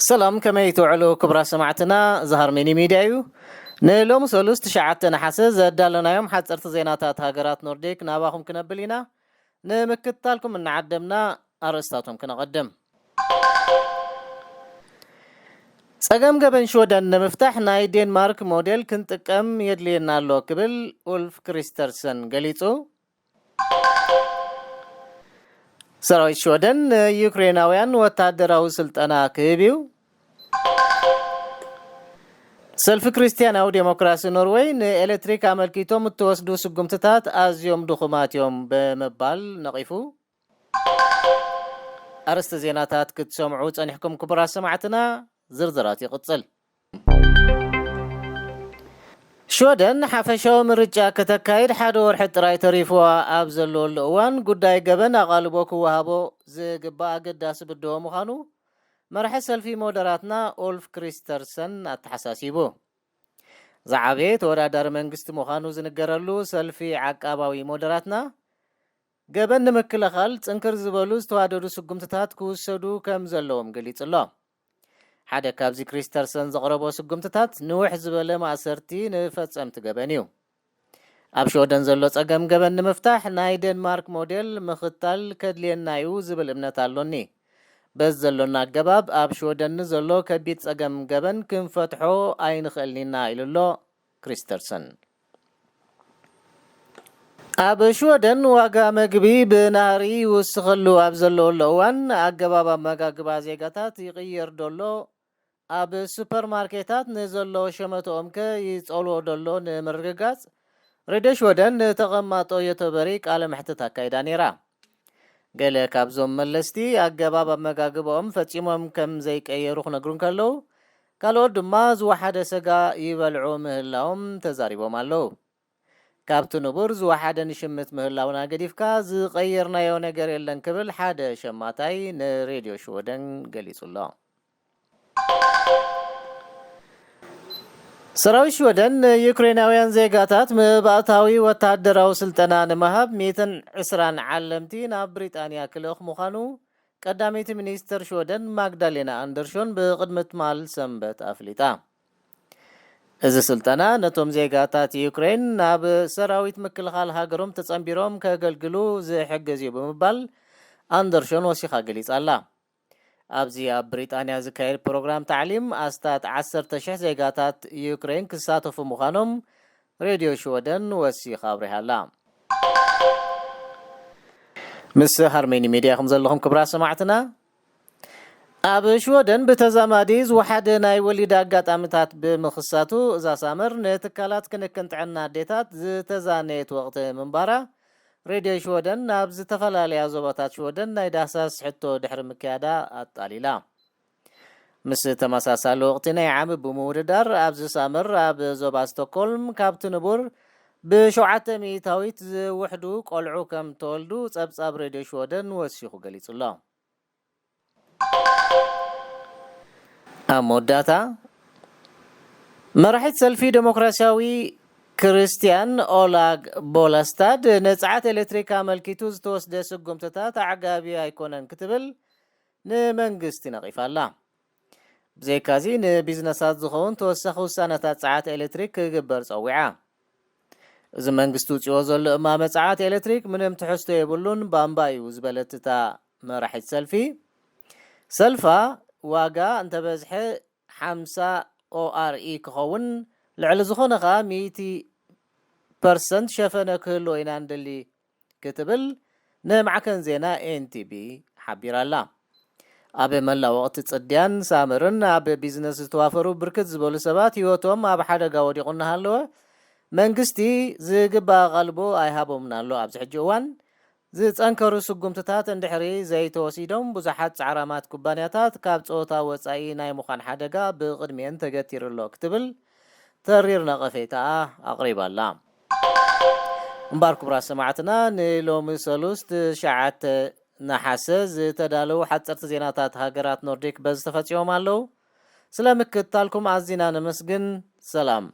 ሰላም፣ ከመይ ትውዕሉ ክቡራት ሰማዕትና? እዚ ሃርሜኒ ሚድያ እዩ። ንሎሚ ሰሉስ ትሽዓተ ነሓሰ ዘዳለናዮም ሓፀርቲ ዜናታት ሃገራት ኖርዲክ ናባኹም ክነብል ኢና። ንምክትታልኩም እናዓደምና ኣርእስታቶም ክነቐድም። ጸገም ገበን ሽወደን ንምፍታሕ ናይ ዴንማርክ ሞዴል ክንጥቀም የድልየና ኣሎ ክብል ኡልፍ ክሪስተርሰን ገሊጹ። ሰራዊት ሽወደን ንዩክሬናውያን ወታደራዊ ስልጠና ክህብ እዩ። ሰልፊ ክርስትያናዊ ዴሞክራሲ ኖርወይ ንኤሌክትሪክ ኣመልኪቶም እተወስዱ ስጉምትታት ኣዝዮም ድኹማት እዮም ብምባል ነቒፉ። ኣርእስቲ ዜናታት ክትሰምዑ ጸኒሕኩም ክቡራት ሰማዕትና፣ ዝርዝራት ይቕጽል። ሽወደን ሓፈሻዊ ምርጫ ከተካይድ ሓደ ወርሒ ጥራይ ተሪፍዋ ኣብ ዘለወሉ እዋን፣ ጉዳይ ገበን ኣቓልቦ ክወሃቦ ዝግባእ ኣገዳሲ ብድሆ ምዃኑ መራሒ ሰልፊ ሞደራትና ኡልፍ ክሪስተርሰን ኣተሓሳሲቡ። ዝዓበየ ተወዳዳሪ መንግስቲ ምዃኑ ዝንገረሉ ሰልፊ ዓቃባዊ ሞደራትና፣ ገበን ንምክልኻል ጽንክር ዝበሉ ዝተዋደዱ ስጉምትታት ክውሰዱ ከም ዘለዎም ገሊጹ ኣሎ። ሓደ ካብዚ ክሪስተርሰን ዘቕረቦ ስጉምትታት ንውሕ ዝበለ ማእሰርቲ ንፈጸምቲ ገበን እዩ። ኣብ ሽወደን ዘሎ ጸገም ገበን ንምፍታሕ ናይ ዴንማርክ ሞዴል ምኽታል ከድልየና እዩ ዝብል እምነት ኣሎኒ። በዚ ዘሎና ኣገባብ ኣብ ሽወደን ንዘሎ ከቢድ ጸገም ገበን ክንፈትሖ ኣይንኽእልን ኢና ኢሉ ኣሎ ክሪስተርሰን። ኣብ ሽወደን ዋጋ መግቢ ብናህሪ ይውስኸሉ ኣብ ዘለወሉ እዋን፣ ኣገባብ ኣመጋግባ ዜጋታት ይቕየር ዶ ኣሎ? ኣብ ሱፐርማርኬታት ንዘሎ ሸመትኦም ከ ይጸልዎ ዶ ኣሎ ንምርግጋጽ፣ ሬድዮ ሽወደን ንተቐማጦ ዮቶበሪ ቃለ መሕትት ኣካይዳ ነይራ። ገለ ካብዞም መለስቲ ኣገባብ ኣመጋግባኦም ፈጺሞም ከም ዘይቀየሩ ክነግሩ እንከለዉ፣ ካልኦት ድማ ዝወሓደ ሰጋ ይበልዑ ምህላዎም ተዛሪቦም ኣለዉ። ካብቲ ንቡር ዝወሓደ ንሽምት ምህላውና ገዲፍካ፣ ዝቐየርናዮ ነገር የለን ክብል ሓደ ሸማታይ ንሬድዮ ሽወደን ገሊጹ ኣሎ። ሰራዊት ሽወደን ንዩክሬናውያን ዜጋታት መባእታዊ ወተሃደራዊ ስልጠና ንምሃብ ሚእትን ዕስራን ዓለምቲ ናብ ብሪጣንያ ክልእኽ ምዃኑ ቀዳመይቲ ሚኒስተር ሽወደን ማግዳሌና ኣንደርሾን ብቕድሚ ትማል ሰንበት ኣፍሊጣ። እዚ ስልጠና ነቶም ዜጋታት ዩክሬን ናብ ሰራዊት ምክልኻል ሃገሮም ተጸንቢሮም ከገልግሉ ዝሕግዝ እዩ ብምባል ኣንደርሾን ወሲኻ ገሊጻ ኣላ። ኣብዚ ኣብ ብሪጣንያ ዝካየድ ፕሮግራም ታዕሊም ኣስታት ዓሰርተ ሽሕ ዜጋታት ዩክሬን ክሳተፉ ምዃኖም ሬድዮ ሽወደን ወሲኻ ኣብሪሃ ኣላ። ምስ ሃርሜኒ ሚድያ ኢኹም ዘለኹም ክቡራት ሰማዕትና። ኣብ ሽወደን ብተዛማዲ ዝወሓደ ናይ ወሊድ ኣጋጣሚታት ብምኽሳቱ፣ እዛ ሳመር ንትካላት ክንክን ጥዕና ኣዴታት ዝተዛነየት ወቕቲ ምንባራ፣ ሬድዮ ሽወደን ናብ ዝተፈላለያ ዞባታት ሽወደን ናይ ዳህሳስ ሕቶ ድሕሪ ምክያዳ ኣጣሊላ። ምስ ተመሳሳሊ ወቕቲ ናይ ዓሚ ብምውድዳር፣ ኣብዚ ሳመር ኣብ ዞባ ስቶክሆልም ካብቲ ንቡር ብሸውዓተ ሚእታዊት ዝውሕዱ ቆልዑ ከም ተወልዱ ጸብጻብ ሬድዮ ሽወደን ወሲኹ ገሊጹ ኣሎ። ኣብ መወዳእታ፣ መራሒት ሰልፊ ዴሞክራሲያዊ ክርስትያን ኦላግ ቦላስታድ ንጸዓት ኤሌክትሪክ ኣመልኪቱ ዝተወስደ ስጉምትታት ኣዕጋቢ ኣይኮነን ክትብል ንመንግስቲ ነቒፋ ኣላ። ብዘይካዚ ንቢዝነሳት ዝኸውን ተወሳኺ ውሳነታት ጸዓት ኤሌክትሪክ ክግበር ጸዊዓ። እዚ መንግስቲ ውፅዎ ዘሎ እማመ ጸዓት ኤሌክትሪክ ምንም ትሕዝቶ የብሉን፣ ባምባ እዩ ዝበለት እታ መራሒት ሰልፊ፣ ሰልፋ ዋጋ እንተበዝሐ ሓምሳ ኦኣርኢ ክኸውን፣ ልዕሊ ዝኾነ ኸኣ ሚእቲ ፐርሰንት ሸፈነ ክህልዎ ኢና ንደሊ ክትብል ንማዕከን ዜና ኤንቲቢ ሓቢራ ኣላ። ኣብ መላእ ወቕቲ ጽድያን ሳመርን ኣብ ቢዝነስ ዝተዋፈሩ ብርክት ዝበሉ ሰባት ህይወቶም ኣብ ሓደጋ ወዲቑ እናሃለወ፣ መንግስቲ ዝግባእ ኣቓልቦ ኣይሃቦምን ኣሎ። ኣብዚ ሕጂ እዋን ዝጸንከሩ ስጉምትታት እንድሕሪ ዘይተወሲዶም፣ ብዙሓት ጻዕራማት ኩባንያታት ካብ ጸወታ ወጻኢ ናይ ምዃን ሓደጋ ብቕድሚኤን ተገቲሩ ኣሎ ክትብል ተሪር ነቐፌታኣ ኣቕሪባ ኣላ። እምበኣር ክቡራት ሰማዕትና፣ ንሎሚ ሰሉስ ትሽዓተ ነሓሰ ዝተዳለዉ ሓጸርቲ ዜናታት ሃገራት ኖርዲክ በዚ ተፈጺሞም ኣለዉ። ስለ ምክትታልኩም ኣዚና ነመስግን። ሰላም።